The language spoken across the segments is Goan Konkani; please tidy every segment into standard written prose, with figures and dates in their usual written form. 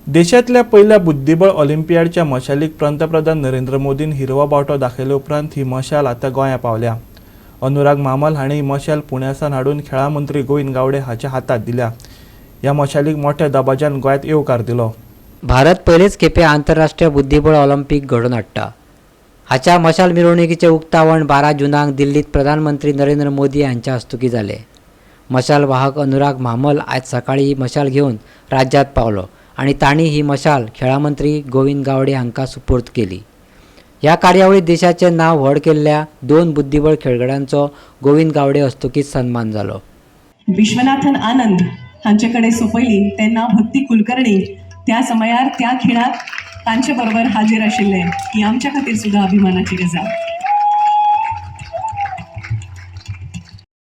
देशांतल्या पयल्या बुद्धिबळ ऑलिम्पियाडच्या मशालीक पंतप्रधान नरेंद्र मोदीन हिरवो बावटो दाखयले उपरांत ही मशाल आतां गोंया पावल्या. अनुराग म्हामल हांणी ही मशाल पुण्यासान हाडून खेळां मंत्री गोविंद गावडे हाच्या हातात दिल्या. ह्या मशालीक मोठ्या दबाज्यान गोंयांत येवकार दिलो. भारत पयलेच खेपे आंतरराष्ट्रीय बुद्धिबळ ऑलिम्पीक घडोवन हाडटा. हाच्या मशाल मिरवणुकीचें उक्तावण 12 जुनाक दिल्लीत प्रधानमंत्री नरेंद्र मोदी हांच्या हस्तुकीं जालें. मशाल वाहक अनुराग म्हामल आयज सकाळीं ही मशाल घेवन राज्यांत पावलो आनी तांणी ही मशाल खेळां मंत्री गोविंद गावडे हांकां सुपूर्द केली. ह्या कार्यावळीत देशाचें नांव व्हड केल्ल्या 2 बुद्धिबळ खेळगड्यांचो गोविंद गावडे हस्तुकीत सन्मान जालो. विश्वनाथन आनंद हांचे कडेन सोंपयली तेन्ना भक्ती कुलकर्णी त्या समयार त्या खिणाक तांचे बरोबर हाजीर आशिल्ले, ही आमच्या खातीर सुद्दां अभिमानाची गजाल.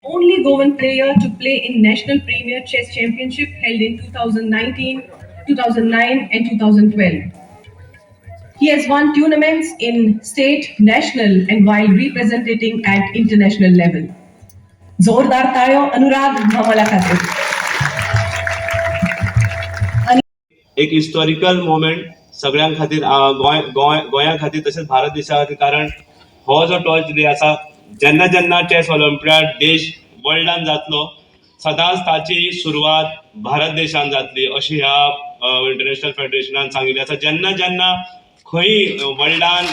Only Goan player to play in National Premier Chess Championship held in 2019, 2009 and 2012. He has won tournaments in state, national and while representing at international level. जोरदार ताळयो अनुराग म्हामला खातीर. एक हिस्टॉरिकल मोमेंट सगळ्यां खातीर, गोंय गोंय गोंया खातीर तशेंच भारत देशा खातीर, कारण हो जो टॉर्च रिले आसा, जेन्ना जेन्ना चॅस ऑलिम्पियाड देश वर्ल्डान जातलो, सदांच ताची सुरवात भारत देशान जातली अशी ह्या इंटरनॅशनल फेडरेशनान सांगिल्लें आसा. जेन्ना जेन्ना खंय वर्ल्डान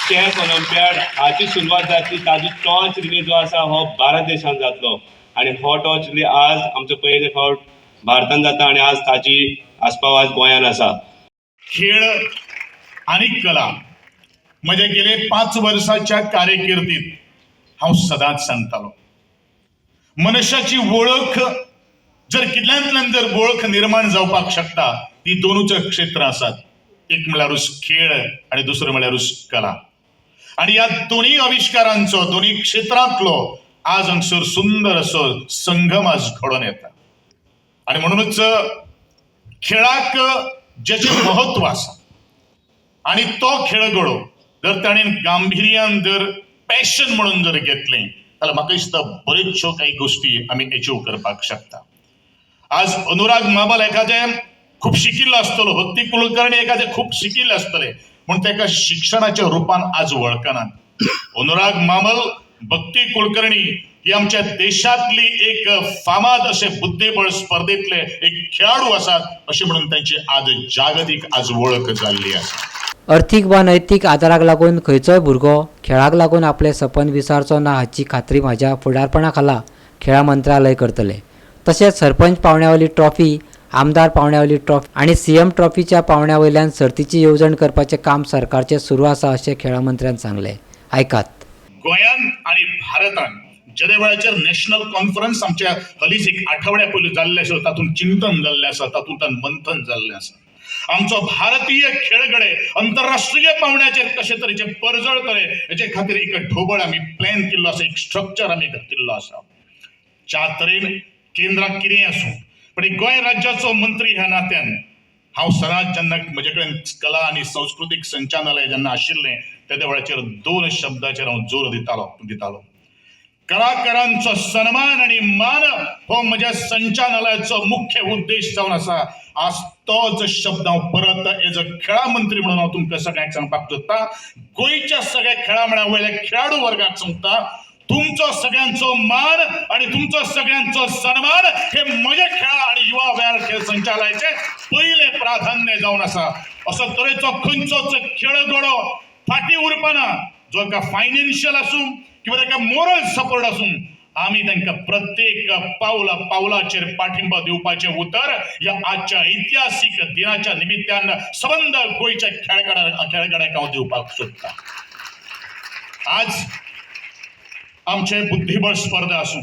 चॅस ऑलिम्पियाड हाची सुरवात जातली, ताजी टॉर्च रिले जो आसा हो भारत देशान जातलो आनी हो टॉर्च रिले आज आमचो पयले फावट भारतान जाता आनी आज ताची आस्पाव आज गोंयान आसा. खेळ आणि कला, म्हज्या गेले 5 वर्साच्या कारकिर्दीत हांव सदांच सांगतालो, मनशाची वळख जर कितल्यांतल्यान जर वळख निर्माण जावपाक शकता, ती दोनूच क्षेत्रां आसात. एक म्हळ्यारूच खेळ आनी दुसरो म्हळ्यारूच कला. आनी ह्या दोनूय आविश्कारांचो, दोनूय क्षेत्रांतलो आज हांगसर सुंदर असो संगम आज घडोवन येता. आनी म्हणूनच खेळाक जेचें म्हत्व आसा आनी तो खेळगडो जर ताणें गांभिर्यान जर पॅशन म्हणून जर घेतलें जाल्यार म्हाका दिसता बऱ्योचश्यो काही गोश्टी आमी एचीव करपाक शकता. आज अनुराग म्हामल एखादें खूब शिकिल्लो आसतलो, भक्ती कुलकर्णी एखादें खूब शिकिल्लें आसतलें, पूण ताका शिक्षणाच्या रुपान आज वळखनात. अनुराग म्हामल, भक्ती कुलकर्णी ही आमच्या देशांतली एक फामाद असे बुद्धिबळ स्पर्धेतले एक खेळाडू आसात अशें म्हणून तांची आज जागतीक आज वळख जाल्ली आसा. अर्थीक वा नैतीक आदाराक लागून खंयचोय भुरगो खेळाक लागून आपलें सपन विसरचो ना हाची खात्री म्हाज्या फुडारपणा खाला खेळां मंत्रालय करतले. तशेंच सरपंच पावंड्या ट्रॉफी, आमदार पावंड्या ट्रॉफी आनी सीएम ट्रॉफीच्या पावंड्या वयल्यान सर्तीची येवजण करपाचें काम सरकारचें सुरू आसा अशें खेळां मंत्र्यान सांगलें. आयकात. गोंयान आनी भारतान जेदे वेळाचेर नॅशनल कॉन्फरन्स आमच्या हलीच एक आठवड्या पयलीं जाल्लें आसा, तातूंत चिंतन जाल्लें आसा, तातूंत मंथन जाल्लें आसा. आमचो भारतीय खेळगडे अंतरराष्ट्रीय पावंड्याचेर कशे तरेचे परजळतले हेचे खातीर एक ढोबळ आमी प्लॅन केल्लो आसा, एक स्ट्रक्चर आमी घातिल्लो आसा. ज्या तरेन केंद्राक कितेंय आसूं, पण एक गोंय राज्याचो मंत्री ह्या नात्यान हांव सदांच जेन्ना म्हजे कडेन कला आनी संस्कृतीक संचालनालय जेन्ना आशिल्लें, तेद्या वेळाचेर दोन शब्दाचेर हांव जोर दितालो. कलाकारांचो सन्मान आनी मान हो म्हज्या संचालनालयाचो मुख्य उद्देश जावन आसा. आज तोच शब्द हांव परत एज अ खेळां मंत्री म्हणून हांव तुमकां सगळ्यांक सांगपाक सोदता. गोंयच्या सगळ्या खेळां मळा वयल्या खेळाडू वर्गाक सांगता, तुमचो सगळ्यांचो मान आणि तुमचो सगळ्यांचो सन्मान हे म्हजे खेळा आणि युवा वेव्हार खेळ संचालयाचे पयले प्राधान्य जावन आसा. असो तरेचो खंयचोच खेळगडो फाटीं उरपाना, जो का फायनान्शियल आसूं किंवा ताका मोरल सपोर्ट आसूं, आमी तांकां प्रत्येक पावला पावलाचेर पाठिंबा दिवपाचें उतर ह्या आजच्या इतिहासीक दिनाच्या निमित्तान सबंद गोंयच्या खेळगड्यांक हांव दिवपाक सोदतां. आज आमचे बुद्धिबळ स्पर्धा आसूं,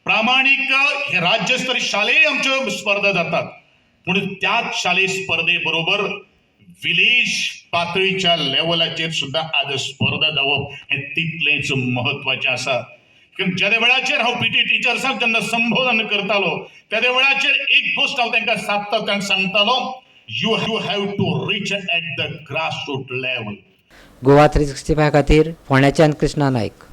प्रामाणीक हे राज्यस्तरीय शालेय आमच्यो स्पर्धा जातात, पूण त्याच शालेय स्पर्धे बरोबर विलेज पातळीच्या लेवलाचेर सुद्दां आज स्पर्धा जावप हें तितलेंच म्हत्वाचें आसा. कारण जेद्या वेळाचेर हांव पीटी टिचर्सांक जेन्ना संबोधन करतालो, तेद्या वेळाचेर एक गोश्ट हांव तांकां सादता, तांकां सांगतालो, you have to reach at the grass root level. Goa 365 खातीर फोंड्याच्यान कृष्णा नायक.